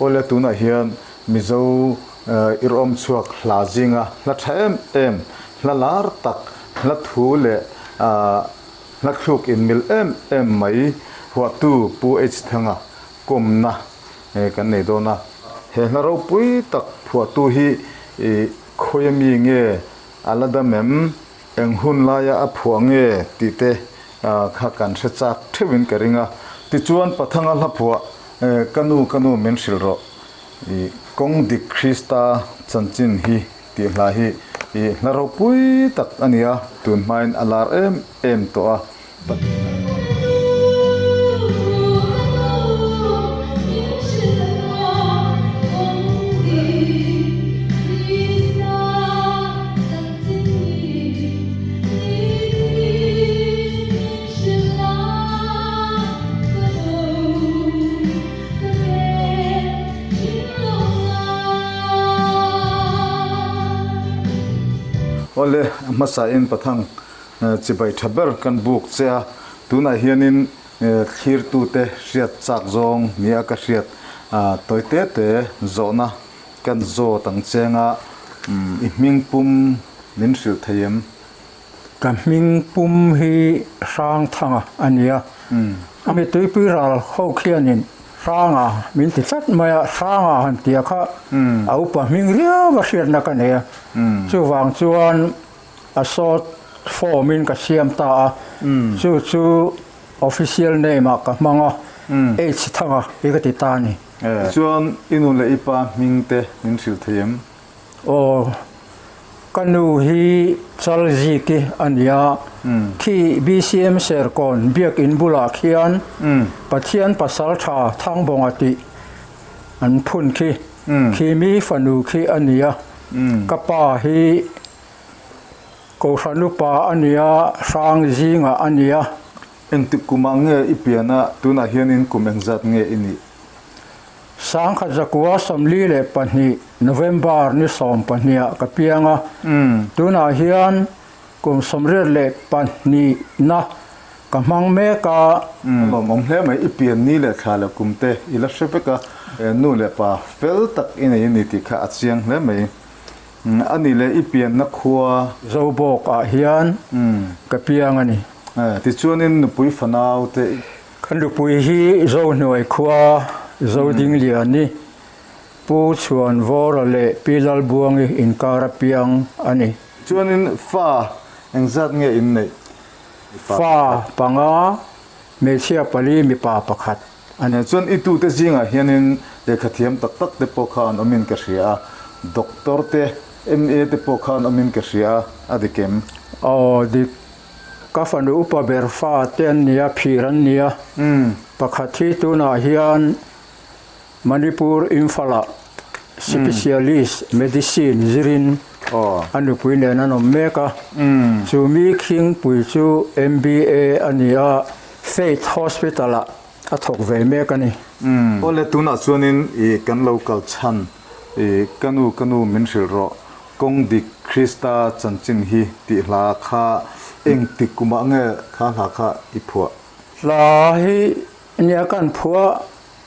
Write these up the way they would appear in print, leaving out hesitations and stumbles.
Awle tunah hian Mizo irhawm chhuak hla zinga hla tha em em, hla lar tak, hla thu leh hla thluk inmil em em mai phuahtu Pu H Thanga kawmna kan nei dawn a. He hla ropui tak phuahtu hi khawi ami nge a la dam em? Eng hun laia a phuah nge tih te kha kan hre chak theuhin ka ring a. Tichuan Pathanga hla phuah Ka nu ka nu min hrilh rawh i kawng dik Krista chanchin hi tih hla hi i hla ropui tak a ni a, tun hmain a lar em em tawh a. Awle, a hmasa in Pathang chibai tha ber kan buk che a, tunah hianin thlirtute hriat chak zawng nia ka hriat tawi te te zawhna kan zawt ang cheng a, i hming pum min hrilh thei em? Ka hming pum hi Hrangthanga a ni a, a mi tuipui ral ho khianin Hranga min ti tlat mai a, Hranga han tia kha a upa hming riau a hriatna ka nei a, chuvang chuan a short form in ka siam ta a, chu chu official name ah ka hmang a, H Thanga hi ka ti ta a ni. Chuan i nu leh i pa hming te min hrilh thei em? Aw, ka nu hi Chalziki a ni a, khi BCM Serkawn biakin bulah khian Pathian pasal tha Thangbawnga tih an phun khi, khi mi fanu khi a ni a, ka pa hi Kohhran upa a ni a, Hrangzinga a ni a. Engtik kumah nge i pian a, tunah hianin kum engzat nge i nih? 1942 November ni 12 ah ka piang a, tunah hian kum 82 na ka hmang mek a. A lawmawm hle mai, i pian ni leh thla leh kum te i la hre vek a, nu leh pa fel tak i nei a ni tih kha a chiang hle mai. A ni leh i pianna khua. Zobawk ah hian ka piang a ni. Tichuanin nupui fanau te i. Kan nupui hi Zohnuai khua Zodingliani, Pu Chhuanvawra leh Pi Lalbuangi inkar a piang a ni. Chuanin fa engzat nge in neih? Fa panga, hmeichhia pali, mipa pakhat a ni. Chuan i tute zingah hianin lehkha thiam tak tak te pawh kha an awmin ka hria a, Doctor te, MA te pawh kha an awmin ka hria a, a dik em? Aw dik. Ka fanu upa ber fa te an nia, phir an nia. Pakhat hi tunah hian Manipur Imphal-ah Specialist Medicine zirin a nupui nen an awm mek a. Chu mi khingpui chu MBA a ni a, Faith Hospital-ah a thawk ve mek a ni. Awle tunah chuanin i kan lo kal chhan i ka nu ka nu min hrilh rawh Kawng dik Krista chanchin hi tih hla kha engtik kumah nge kha hla kha i phuah? Hla hi nia kan phuah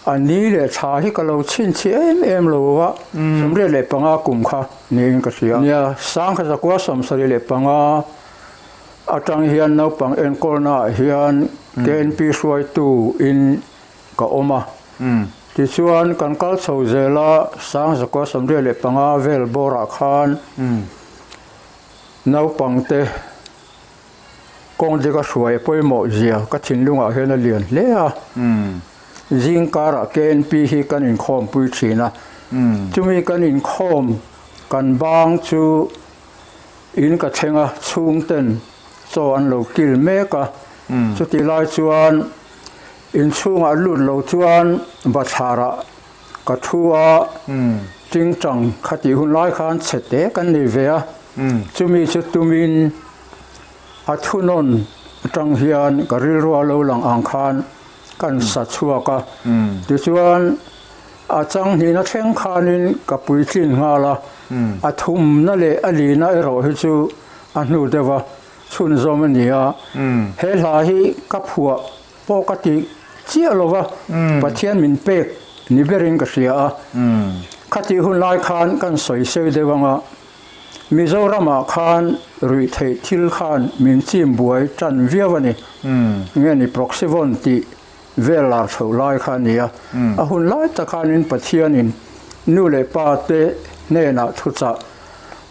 a ni leh thla hi ka lo chhinchhi em em lo a, 75 kum kha niin ka hria. Nia, 1975 atang hian naupang enkawlna ah hian KNP hruaitu in ka awm a. Tichuan, kan kal chho zel a, 1975 vel bawrah khan naupangte kawng dika hruai a pawimawh zia ka thinlungah hian a lian hle a. Zing karah KNP hi kan inkhawmpui thin a. Chumi kan inkhawm kan bang chu in ka thleng a, chhungten chaw an lo kil mek a. Chutih lai chuan Inchhungah lut lo chuan bathlarah ka thu a, tingtang khatih hun lai khan chhe te kan nei ve a, chumi chu tumin a thunawn atang hian ka rilrua lo lang ang khan kan sa chhuak a, tichuan a changhnihna thleng khanin ka puitlin nghal a, a thumna leh a lina erawh hi chu a hnu deuh a. Chhunzawm a ni a, he hla hi ka phuah pawh ka ti chiah lo va, Pathian min pek ni berin ka hria a. Khatih hun lai khan kan sawi sei deuh ang a, Mizoramah khan ruihtheih thil khan min chim buai tan viau a ni. Nge ni Proxyvon tih vel lar chhoh lai kha a ni a. A hun lai tak khanin Pathianin nu leh pa te hnenah thuchah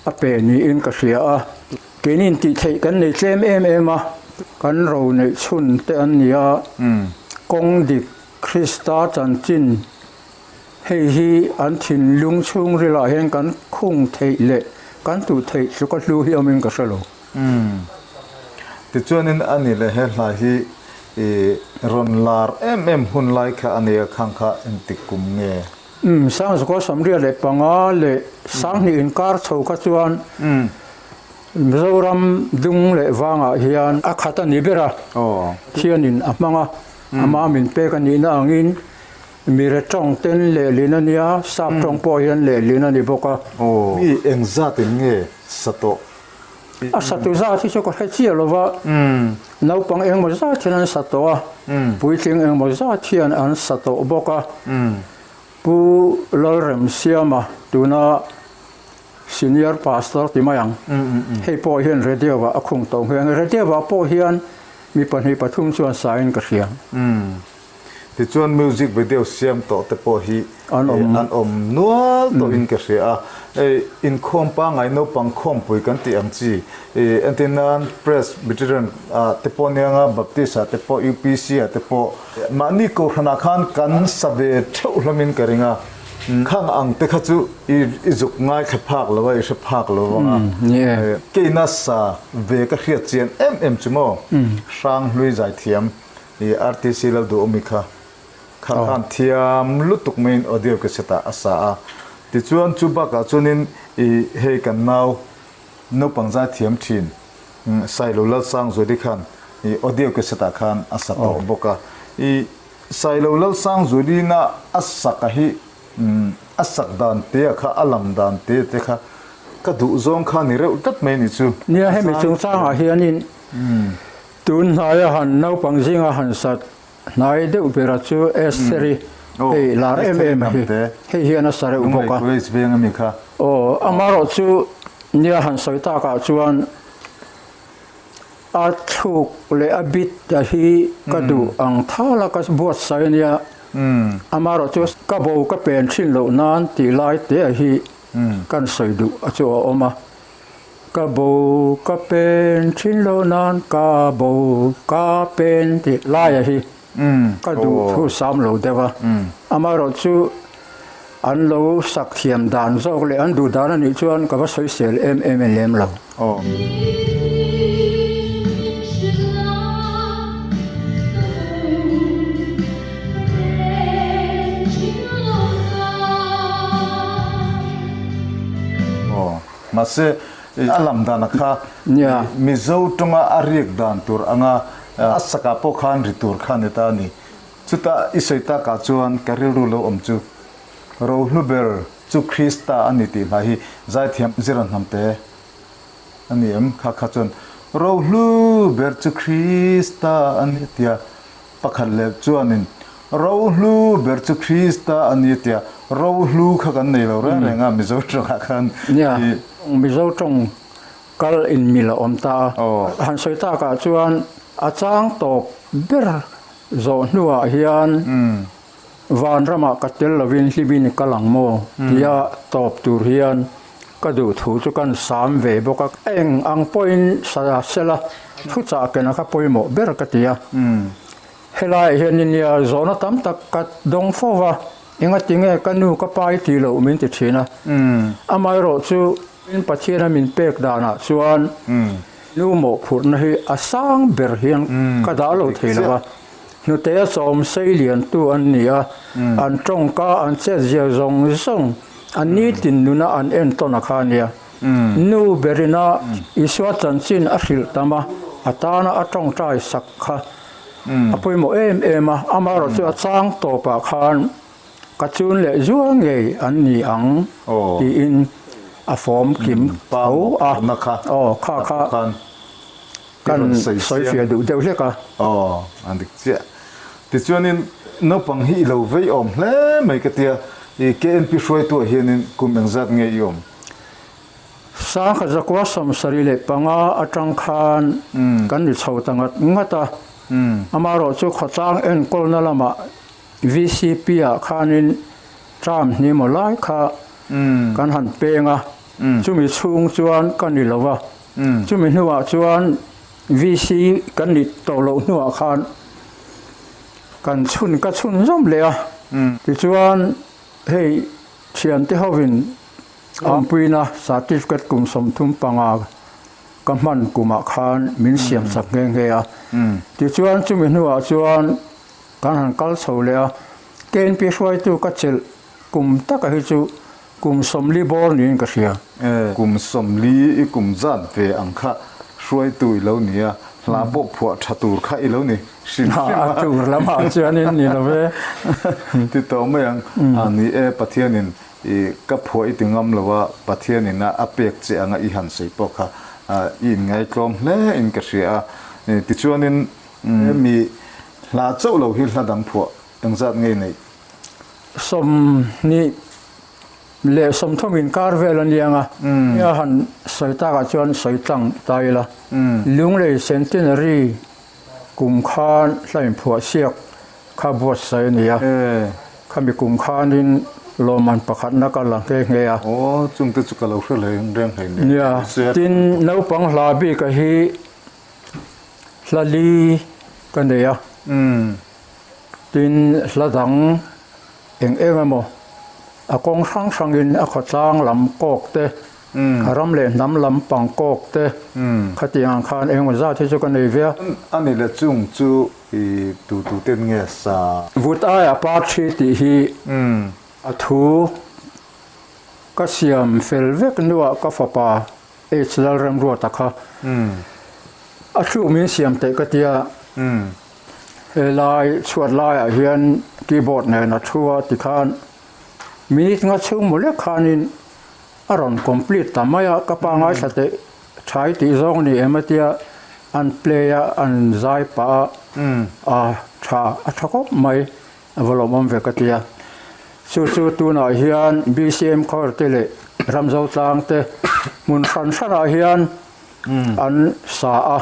a pe niin ka hria a. Keinin tih theih kan nei tlem em em a, kan ro neih chhun te an ni a, kawng dik Krista chanchin hei hi an thinlung chhungrilah hian kan khung theih leh kan tuh theih tluka hlu hi awmin ka hre lo. Tichuanin a ni leh he hla hi i rawn lar em em hun lai kha a nia khang kha engtik kum nge? Umm Sangzakaw 85 leh 2000 inkar chho kha chuan Mizoram dung leh vangah hian a khat a ni ber a, Thianin a hmang a, ama min pek a nihna angin mire tawng ten lehlin a nia, sap tawng pawh hian lehlin a ni bawk a. Mi engzatin nge sa tawh? A satu zat hi chu ka hre chiah lo va, naupang engmaw zat hian an sa tawh a, puitling engmaw zat hian an sa tawh bawk a. Pu Lalremsiama tuna Senior Pastor ti mai ang. Hei pawh hian radio ah a khung tawh nghe ang. Radio ah pawh hian mi pahnih pathum chuan sain ka hria. Tichuan music video siam tawh te pawh hi an awm nual tawhin ka hria a. Hei inkhawm pangngai naupang khawmpui kan tih ang chi entir nan Presbyterian ah te pawh nia nga Baptist ah te pawh UPC ah te pawh mahni kohhranah khan kan sa ve theuh hlawmin ka ring a. Khang ang te kha chu i zuk ngaithla phak lo a, i hre phak lo vang a. Keina sa ve ka hriat chian em em chu maw? Hranghlui zaithiam i RTC Lalduhawmi kha kha khan thiam lutuk maiin audio cassette ah a sa a. Tichuan chu bakah chuanin i hei kan nau naupang zaithiam thin Sailo Lalsangzuali khan i audio cassette ah khan a sa tawh bawk a. I Sailo Lalsangzulina a sak a hi a sak dan te a kha a lam dan te te kha ka duh zawng kha ni reuh tlat mai ni chu. Nia hemi chungchangah hianin tun hnaia han naupang zinga han sat hnai deuh bera chu Estheri hei lar em em a hi hei hian a sa reuh bawk a. Aw amaherawh chu nia han sawi takah chuan A thluk leh a bit a hi ka duh ang thal a ka buatsaih a nia. Amaherawh chu ka bo ka pen thin loh nan tih lai te a hi kan sawi duh a chu a awm a. Ka bo ka pen thin loh nan ka bo ka pen tih lai a hi ka duh thu sam lo deuh a. Amaherawh chu an lo sak thiam dan zawk leh an duh dan a nih chuan ka va sawisel em em e lem lo. Mahse a lam dan a kha Mizo tawnga a riak dan tur anga a sakah pawh khan ri tur kha ni ta a ni. Chutah i sawi takah chuan ka rilru lo awm chu Rohlu ber chu Krista a ni tih hla hi zaithiam zira hnamte a ni em? Kha kha chuan Rohlu ber chu Krista a ni tia pakhat leh chuanin Rohlu ber chu Krista a ni tia Rohlu kha kan nei lo reng reng a Mizo tawngah khan. Nia, Mizo tawng kal inmil a awm ta a. Han sawi takah chuan a chang tawp ber zawh hnuah hian Vanramah ka tel lovin hlimin i kal ang maw? tia tawp tur hian ka duh thu chu kan sam ve bawk a. Eng ang pawhin sa sela thuchah kena kha pawimawh ber ka ti a. Helaiah hian nia zawhna tam tak ka dawng fo va, engatinge ka nu ka pa i tih loh min ti thin a. Amaherawh chu Pathiana min pek danah chuan nu mawhphurhna hi a sang ber hian ka dah lo thei lo va. Hnute a sawm sei liantu an ni a, an tawngka an chetzia zawng zawng an nitin nuna an entawn a kha a nia. Nu berina Isua chanchin a hrilh tam a, a tana a tawngtai sak kha a pawimawh em em a, amaherawh chu a chang tawpah khan ka chun leh zual ngei an ni ang tiin a fawm kim tho a, aw kha kha. Kan sawifiah duh deuh hlek a. Aw, a dik chiah. Tichuanin Naupang hi i lo vei awm hle mai ka tia, i KNP hruaituah hianin kum engzat nge i awm? Sangha zakua 75 atang khan kan ri chho ta ngat ngat a, amaherawh chu khawtlang enkawlna lamah VCP ah khanin term hnih maw lai kha kan han peng a, chumi chhung chuan ka ni lo a, chumi hnuah chuan VC kan nih tawh loh hnuah khan kan chhun ka chhun zawm leh a, tichuan hei thiante hovin Awmpuina certificate kum 35 ka hman kumah khan min siam sak nghe nghe a. Tichuan chumi hnuah chuan kan han kal chho leh a, KNP hruaitu ka chelh kum taka hi chu kum 40 bawr niin ka hria. Kum 40 i kum zat ve ang kha hruaitu i lo ni a, hla pawh phuah tha tur kha i lo ni hrim hrim a. A tur lamah chuanin ni lo ve. Ti tawh mai ang. A ni e, Pathianin I ka phuah i ti ngam lo a, Pathian in a a pek che anga i han sawi pawh kha i inngai tlawm hle in ka hria a. Tichuanin hemi hla chauh lo hi hla dang phuah engzat ngei neih? 30 inkar vel a niang a, nia han sawi takah chuan sawi tlang ta ila. Lunglei Centenary Kum khan hla inphuah siak kha buatsaih a ni a, khami kum khanin lawmman pakhatna ka la nghe nghe a. Aw, chungte chu ka lo hre hle reng hlei nen. Nia, tin naupang hla bika hi hla li ka nei a, tin hla dang eng eng emaw a kawng hrang hrangin a khawtlang lam kawk te, A ram leh hnam lam pang kawk te khatiang ang khan engemaw zat hi chu ka nei ve a. A ni le chung chu i tu tu ten nge sa? Vut aia par thi tih hi a thu ka siam fel vek hnuah ka fapa H Lalremruata kha a thu min siam teh ka tia. Helai chhuat laiah hian keyboard nen a thu a tikhan minute nga chhung maw lek khanin A rawn complete ta mai a, ka pa ngaithla teh thai tih zawng ni em a tia an play a, an zai pah a, a tha a tha khawp mai, a va lawmawm ve ka tia. Chu chu tunah hian BCM Choir te leh Ramzo tlang te hmun hran hranah hian an sa a.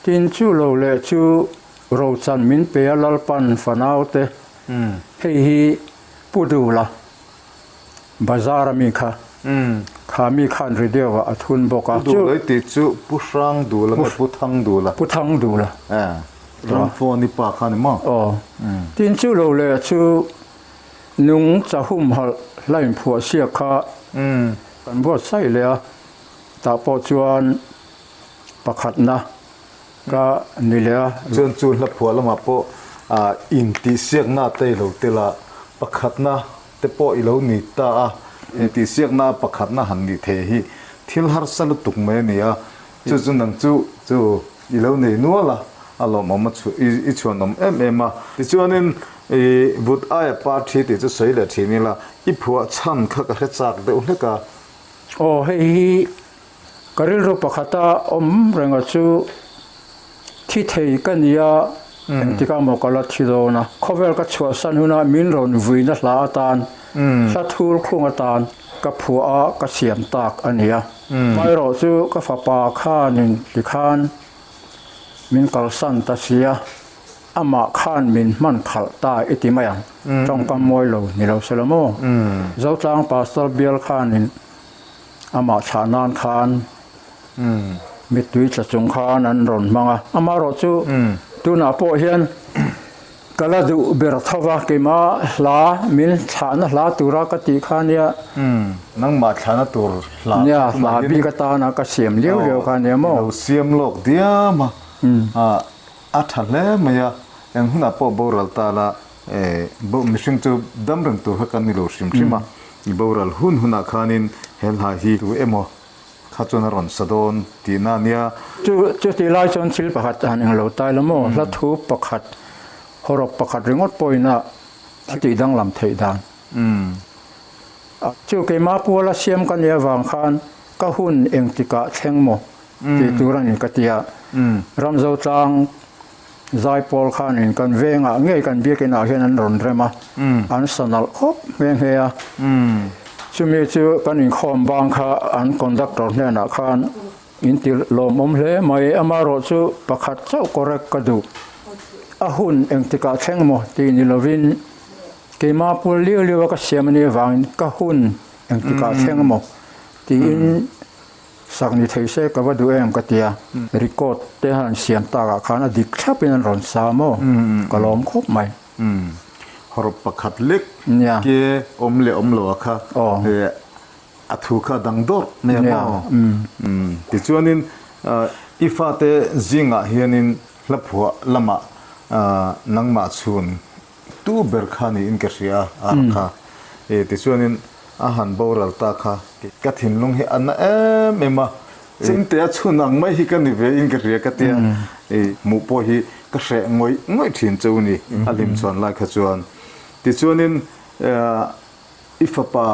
Tin chu lo leh chu rochan min pe a Lalpan fanaute hei hi Pu Dula Bazar a mi kha kha mi khan radio ah a thun bawk a. Pu Dula i tih chu Pu Hrang Dula nge Pu Thang Dula? Pu Thang Dula. Ramphone i pa kha ni maw? Aw. Tin chu lo leh chu nung chahum halh hla inphuah siak kha kan buatsaih leh a, tah pawh chuan pakhatna ka ni leh a. Chuan chu hla phuah lamah pawh intihsiakna te i lo tel a, pakhatna te pawh i lo ni ta a, intihsiakna pakhatna han nih theih hi thil harsa lutuk mai a ni a, chu chu nang chu chu i lo nei nual a, a lawmawm a chhu i chhuanawm em em a. Tichuanin i vut aia par thi tih chu sawi leh thin ila, i phuah chhan kha ka hre chak deuh hlek a. Aw hei hi Ka rilru pakhata awm renga chu thi thei ka nia, engtikah maw ka la thi dawn a. Khawvel ka chhuahsan huna min rawn vuina hla atan, hla thur khung atan. Ka phuah a, ka siam tak a nia. Amaherawh chu ka fapa khanin tikhan min kalsan ta sia, amah khan min hman khalh ta i ti mai ang. Tawngkam mawi lo ni lo se la maw? Zotlang Pastor bial khanin amah thlah nan khan mittui tla chung khan an rawn hmang a. Amaherawh chu tunah pawh hian Ka la duh ber tho va, keimah hla min thlahna hla tura ka tih kha nia. Umm, nangmah thlahna tur hla Nia, hla bik atana ka siam liau liau kha nia maw? Lo siam lawk diam a, a tha hle mai a, eng hunah pawh boral ta la, mihring chu dam reng tur kha kan ni lo hrim hrim a, i boral hun hunah khanin he hla hi tu emaw Kha chuan a rawn sa dawn tihna a nia. Chu chutih lai chuan thil pakhat han englo tai la maw? Hla thu pakhat, hawrawp pakhat ringawt pawhin a a tih danglam theih dan. Chu keimah puala siam ka nih avang khan ka hun engtikah thleng maw tih tur a ni ka ti a. Ramzo tlang zaipawl khanin kan vengah ngei kan biakinah hian an rawn rem a, an sa nalh khawp nghe nghe a. Chumi chu kan inkhawm bang kha an conductor hnenah khan in ti lawmawm hle mai, amaherawh chu pakhat chauh correct ka duh. A hun engtikah thleng maw tih ni lovin keimah pul liau liau a ka siam a nih avangin ka hun engtikah thleng maw tiin Sak ni thei se ka va duh em ka ti a, record te han siam takah khan a dik thlap in an rawn sa maw, ka lawm khawp mai. Hawrawp pakhat lek ke awm leh awm lo a kha a thu kha dang dawrh mai a maw. Tichuanin i fate zingah hianin hla phuah lamah nangmah chhun Tu ber kha niin ka hria a, ar kha. E, tichuanin a han boral ta kha ka thinlung hi a na em em a, chemte a chhun ang mai hi ka ni ve in ka hria ka tia, e, hmuh pawh hi ka hreh ngawih ngawih thin cheu ni, a hlim chhuan lai kha chuan. Tichuanin, e, i fapa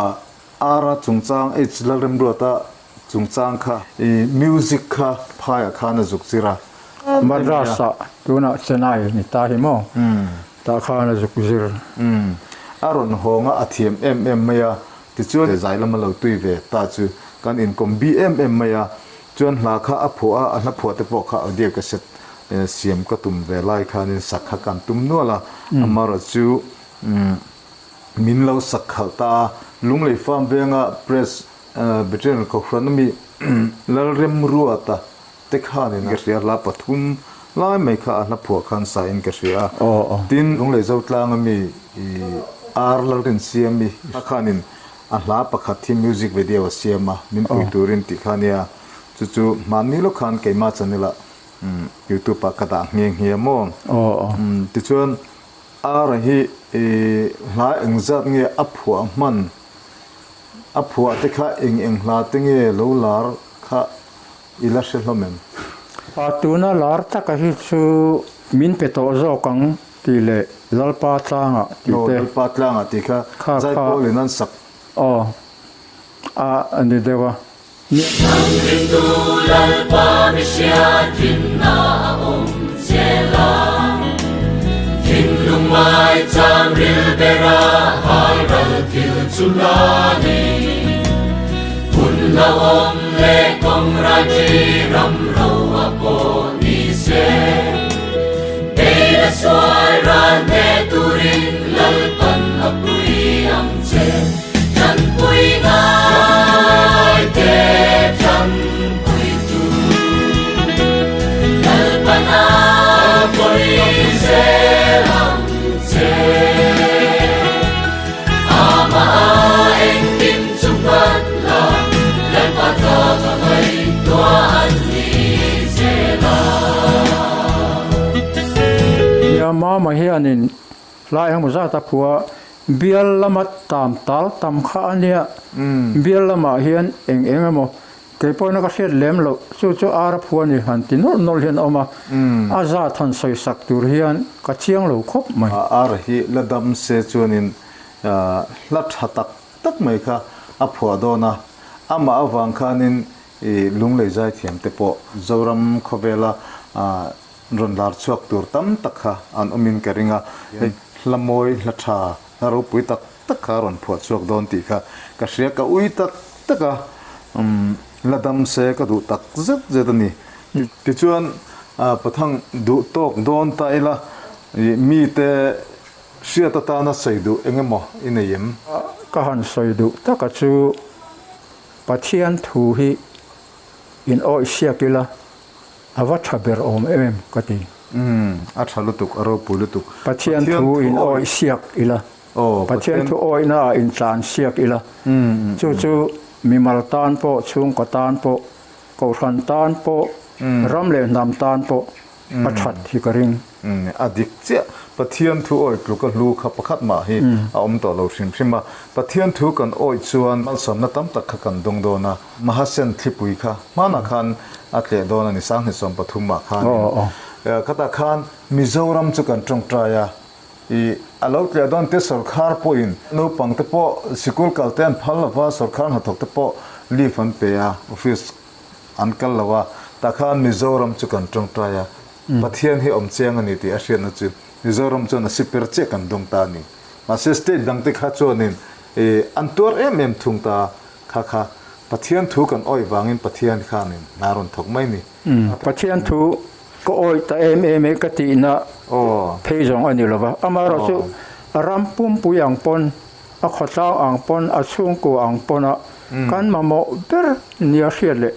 Ara chungchang, H. Lalremruata chungchang kha, i music kha phaiah khan a zuk zir a. Madras-ah tunah Chennai ni ta hi maw? Tah khan a zuk zir. A rawn hawng a, a thiam em em mai a. Tichuan zai lama lo tui ve ta chu kan inkawm bi em em mai a. Chuan hla kha a phuah a, a hla phuah te pawh kha audio cassette siam ka tum ve lai khanin sak kha kan tum nual a. Amaherawhchu Min lo sak khalh ta a, Lunglei Farm venga Press Veteran Kohhran ami Lalremruata te khanin ka hria, hla pathum lai mai kha a hla phuah khan sa in ka hria a. Tin, Lunglei Zotlang ami R Lalrinsiami khanin a hla pakhat hi music video a siam a, min pui turin tih kha nia, chu chu hmanni lawk khan keimah channel ah youtube ah ka dah nghe nghe a maw. Tichuan, Ara hi hla engzat nge a phuah hman? A phuah te kha eng eng hla te nge lo lar kha i la hre hlawm em? A tuna lar taka hi chu min pe tawh zawk ang tih leh Lalpa tlangah tih te. Aw Lalpa tlangah tih kha Zaipawlin an sak. Aw a ni deuh a. Ringtu Lalpa mi hriatrinna a awm zel a, Thinlung mai chang ril bera hai ral thil chu la ni. Hun hlauhawm leh kawng raṭi ram ro a pawh ni se, Beila sual ral hneh turin Lalpan a pui ang che. Tanpui ngai te tanpui tu Lalpana pui zel ang che Ama engkim chu hman la Lalpa ta ka ngaihtuah an ni zel a. Nia mama hianin Hlai engemaw zat a phua bial lama tam tal tam kha a nia. Bial lamah hian eng eng emaw kei pawhin a ka hriat lem loh chu chu ar a phua ni han ti nawlh nawlh hian a awm a, a zat han sawi sak tur hian ka chiang lo khawp mai. Ar hi la dam se chuanin hla tha tak tak mai kha a phuah dawn a, amah avang khanin i lunglei zaithiam te pawh Zoram khawvela Rawn lar chhuak tur tam tak kha an awmin ka ring a, hei hla mawi, hla tha, hla ropui tak tak kha a rawn phuah chhuak dawn tih kha ka hria, ka ui tak tak a, umm la dam se ka duh tak zet zet a ni. Tichuan Pathang duh tawk dawn ta ila ih mite hriat atana sawi duh eng emaw i nei em? Ka han sawi duh taka chu Pathian thu hi in awih siak ila A va tha ber awm em em ka ti. Umm a tha lutuk, a ropui lutuk. Pathian thu in awih siak ila, Pathian thu awihna ah in tlan siak ila, chu chu mimal tan pawh, chhungkaw tan pawh, kohhran tan pawh, ram leh hnam tan pawh a that hi ka ring. A dik chiah. Pathian thu awih tluk a hlu kha pakhat mah hi a awm tawh lo hrim hrim a. Pathian thu kan awih chuan malsawmna tam tak kha kan dawng dawn a. Mahasen thlipui kha hmanah khan a tleh dawn a ni, 2013 ah khanin. Khatah khan Mizoram chu kan tawngtai a, ih a lo tleh dawn te sawrkhar pawhin naupang te pawh sikul kal te an phal lo va, sawrkhar hnathawk te pawh leave an pe a, office an kal lo a, tah khan Mizoram chu kan tawngtai a, Pathian hi awm chiang a ni tih a hriatna chu Mizoram chuan a siper chiah kan dawng ta a ni. Mahse state dangte kha chuanin ih an tuar em em thung ta a. Kha kha Pathian thu kan awih vangin Pathian khanin hna rawn thawk mai ni. Pathian thu ka awih ta em em e ka tihna phei zawng a ni lo va. Amaherawh chu a ram pumpui ang pawn, a khawtlang ang pawn, a chhungkua ang pawna kan mamawh ber nia hriat leh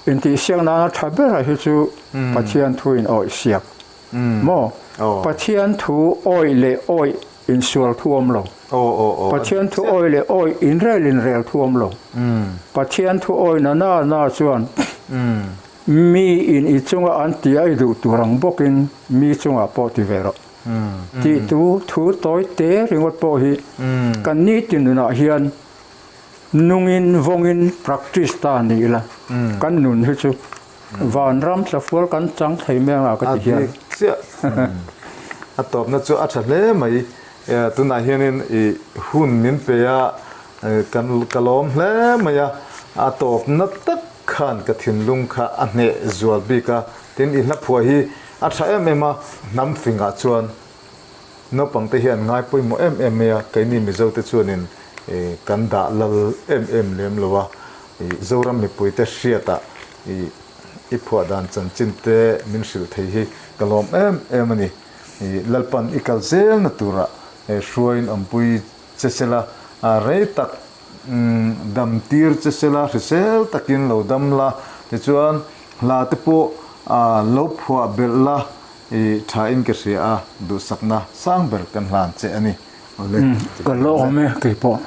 intihsiak nana tha bera hi chu Pathian thu in awih siak. Maw? Pathian thu awih leh awih insual thu awm lo. Pathian thu awih leh awih inrel inrel thu awm lo. Pathian thu awih na na na chuan mi in i chunga an ti a i duh tur ang bawkin mi chungah pawh ti ve rawh. Tih tu thu tawi te ringawt pawh hi kan nitin nunah hian nungin vawngin practice ta ni ila kan nun hi chu Vanram tlafual kan chang thei mai anga ka ti hian. A dik chiah. A tawpna chu a tha hle mai. Tunah hianin i hun min pe a, kan ka lawm hle mai a. A tawpna tak khan ka thinlung kha a hneh zual bik a. Tin, i hlaphuah hi a tha em em a, hnam fingah chuan naupangte hian ngai pawimawh em em mai a. Keini Mizote chuanin kan dah lal em em lem lo a. Zoram mipuite hriatah i i phuah dan chanchin te min hrilh thei hi ka lawm em em a ni. I Lalpan i kal zelna turah hruaiin awmpui che sela, rei tak dam tir che sela, hrisel takin lo dam la, tichuan hla te pawh lo phuah belh la i thain ka hria a, duhsakna sang ber kan hlan che a ni. Ka lawm e keipawh.